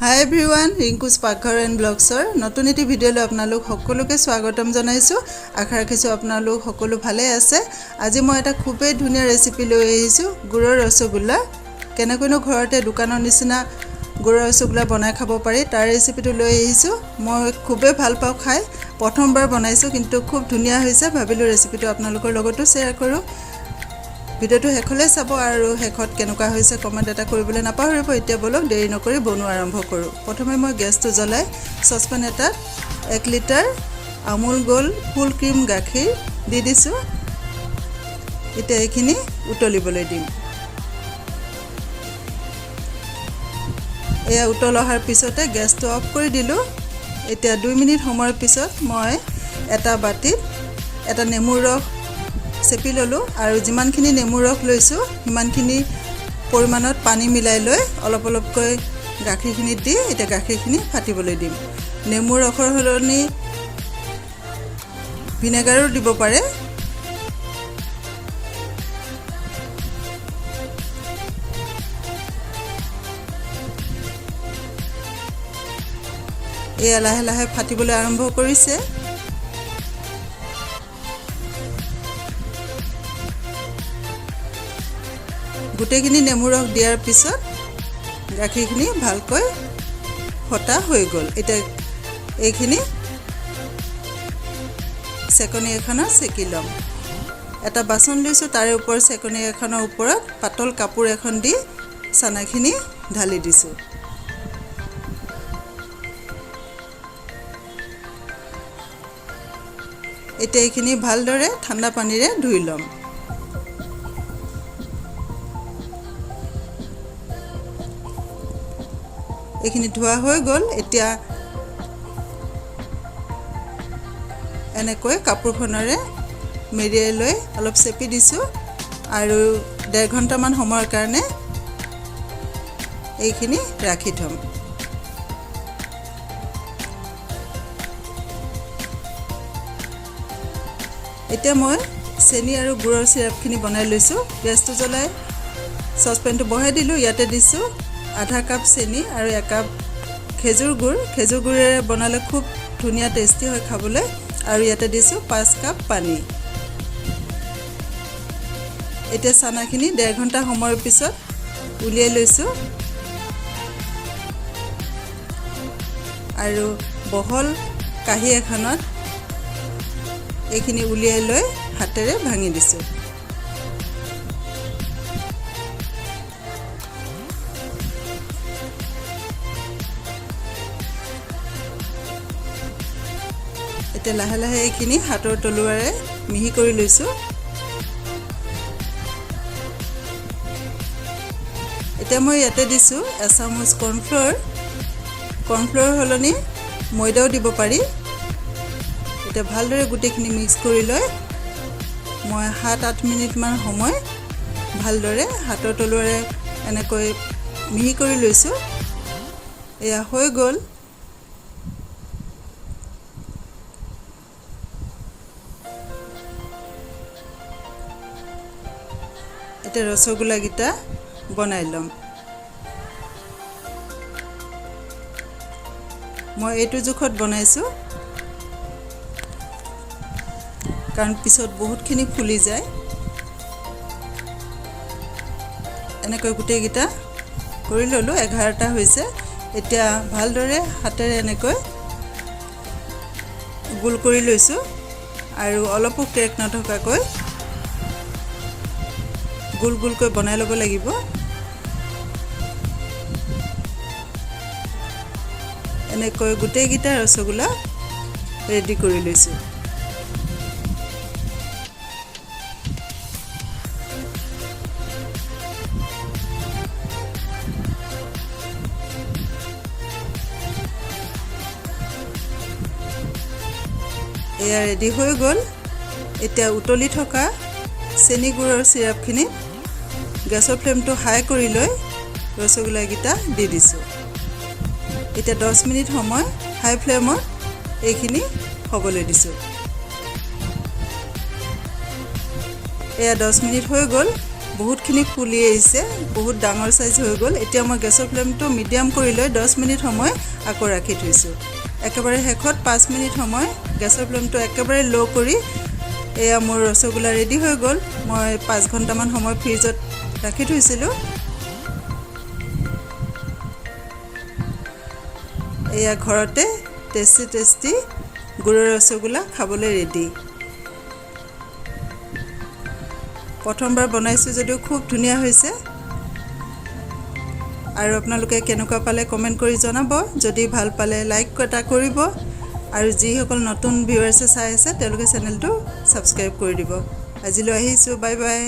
হাই everyone, ৰিংকুজ পাকঘৰ and ব্লগছৰ নতুন এটি ভিডিঅ'লৈ আপোনালোক সকলোকে স্বাগতম জনাইছোঁ। আশা ৰাখিছোঁ আপোনালোক সকলো ভালে আছে। আজি মই এটা খুবেই ধুনীয়া ৰেচিপি লৈ আহিছোঁ, গুৰৰ ৰসগোল্লা। কেনেকৈনো ঘৰতে দোকানৰ নিচিনা গুৰৰ ৰসগোল্লা বনাই খাব পাৰি, তাৰ ৰেচিপিটো লৈ আহিছোঁ। মই খুবেই ভাল পাওঁ খাই। প্ৰথমবাৰ বনাইছোঁ, কিন্তু খুব ধুনীয়া হৈছে। ভাবিলোঁ ৰেচিপিটো আপোনালোকৰ লগতো শ্বেয়াৰ কৰোঁ। ভিডিঅ'টো শেষলৈ চাব আৰু শেষত কেনেকুৱা হৈছে কমেণ্ট এটা কৰিবলৈ নাপাহৰিব। এতিয়া ব'লক, দেৰি নকৰি বনোৱা আৰম্ভ কৰোঁ। প্ৰথমে মই গেছটো জ্বলাই চচপেন এটাত 1 লিটাৰ আমুল গ'ল্ড ফুল ক্ৰীম গাখীৰ দি দিছোঁ। এতিয়া এইখিনি উতলিবলৈ দিম। এয়া উতল অহাৰ পিছতে গেছটো অফ কৰি দিলোঁ। এতিয়া 2 মিনিট সময়ৰ পিছত মই এটা বাতিত এটা নেমুৰ ৰস চেপি ল'লোঁ আৰু যিমানখিনি নেমুৰ ৰস লৈছোঁ, সিমানখিনি পৰিমাণত পানী মিলাই লৈ অলপ অলপকৈ গাখীৰখিনিত দি এতিয়া গাখীৰখিনি ফাটিবলৈ দিম। নেমুৰ ৰসৰ সলনি ভিনেগাৰো দিব পাৰে। এয়া লাহে লাহে ফাটিবলৈ আৰম্ভ কৰিছে। গোটেইখিনি নেমু ৰস দিয়াৰ পিছত গাখীৰখিনি ভালকৈ ফটা হৈ গ'ল। এতিয়া এইখিনি চেকনি এখনত চেকি ল'ম। এটা বাচন লৈছোঁ, তাৰে ওপৰত চেকনি এখনৰ ওপৰত পাতল কাপোৰ এখন দি চানাখিনি ঢালি দিছোঁ। এতিয়া এইখিনি ভালদৰে ঠাণ্ডা পানীৰে ধুই ল'ম। এইখিনি ধোৱা হৈ গ'ল। এতিয়া এনেকৈ কাপোৰখনেৰে মেৰিয়াই লৈ অলপ চেপি দিছোঁ আৰু 1.5 ঘণ্টামান সময়ৰ কাৰণে এইখিনি ৰাখি থ'ম। এতিয়া মই চেনি আৰু গুৰৰ চিৰাপখিনি বনাই লৈছোঁ। গেছটো জ্বলাই চচপেনটো বহাই দিলোঁ। ইয়াতে দিছোঁ আধা কাপ চেনি আৰু একাপ খেজুৰ গুৰ। খেজুৰ গুৰেৰে বনালে খুব ধুনীয়া টেষ্টি হয় খাবলৈ। আৰু ইয়াতে দিছোঁ 5 কাপ পানী। এতিয়া চানাখিনি 1.5 ঘণ্টা সময়ৰ পিছত উলিয়াই লৈছোঁ আৰু বহল কাঁহী এখনত এইখিনি উলিয়াই লৈ হাতেৰে ভাঙি দিছোঁ। এতিয়া লাহে লাহে এইখিনি হাতৰ তলুৱাৰে মিহি কৰি লৈছোঁ। এতিয়া মই ইয়াতে দিছোঁ এচামুচ কৰ্ণফ্ল'ৰ। কৰ্ণফ্ল'ৰ সলনি ময়দাও দিব পাৰি। এতিয়া ভালদৰে গোটেইখিনি মিক্স কৰি লৈ মই 7-8 মিনিটমান সময় ভালদৰে হাতৰ তলুৱাৰে এনেকৈ মিহি কৰি লৈছোঁ। এয়া হৈ গ'ল। এতিয়া ৰসগোল্লাকেইটা বনাই ল'ম। মই এইটো জোখত বনাইছোঁ, কাৰণ পিছত বহুতখিনি ফুলি যায়। এনেকৈ গোটেইকেইটা কৰি ল'লোঁ, 11টা হৈছে। এতিয়া ভালদৰে হাতেৰে এনেকৈ গোল কৰি লৈছোঁ আৰু অলপো ক্ৰেক নথকাকৈ গোল গোলকৈ বনাই ল'ব লাগিব। এনেকৈ গোটেইকেইটা ৰসগোল্লা ৰেডি কৰি লৈছোঁ। এয়া ৰেডি হৈ গ'ল। এতিয়া উতলি থকা চেনি গুৰৰ চিৰাপখিনি গেছৰ ফ্লেমটো হাই কৰি লৈ ৰসগোল্লাকেইটা দি দিছোঁ। এতিয়া 10 মিনিট সময় হাই ফ্লেমত এইখিনি হ'বলৈ দিছোঁ। এয়া 10 মিনিট হৈ গ'ল। বহুতখিনি ফুলি আহিছে, বহুত ডাঙৰ চাইজ হৈ গ'ল। এতিয়া মই গেছৰ ফ্লেমটো মিডিয়াম কৰি লৈ 10 মিনিট সময় আকৌ ৰাখি থৈছোঁ। একেবাৰে শেষত 5 মিনিট সময় গেছৰ ফ্লেমটো একেবাৰে ল' কৰি এয়া মোৰ ৰসগোল্লা ৰেডি হৈ গ'ল। মই 5 ঘণ্টামান সময় ফ্ৰিজত ৰাখি থৈছিলোঁ। এয়া ঘৰতে টেষ্টি টেষ্টি গুৰৰ ৰসগোল্লা খাবলৈ ৰেডি। প্ৰথমবাৰ বনাইছোঁ যদিও খুব ধুনীয়া হৈছে। আৰু আপোনালোকে কেনেকুৱা পালে কমেণ্ট কৰি জনাব। যদি ভাল পালে লাইক এটা কৰিব আৰু যিসকল নতুন ভিউৱাৰ্ছে চাই আছে, তেওঁলোকে চেনেলটো ছাবস্ক্ৰাইব কৰি দিব। আজিলৈ আহিছোঁ, বাই বাই।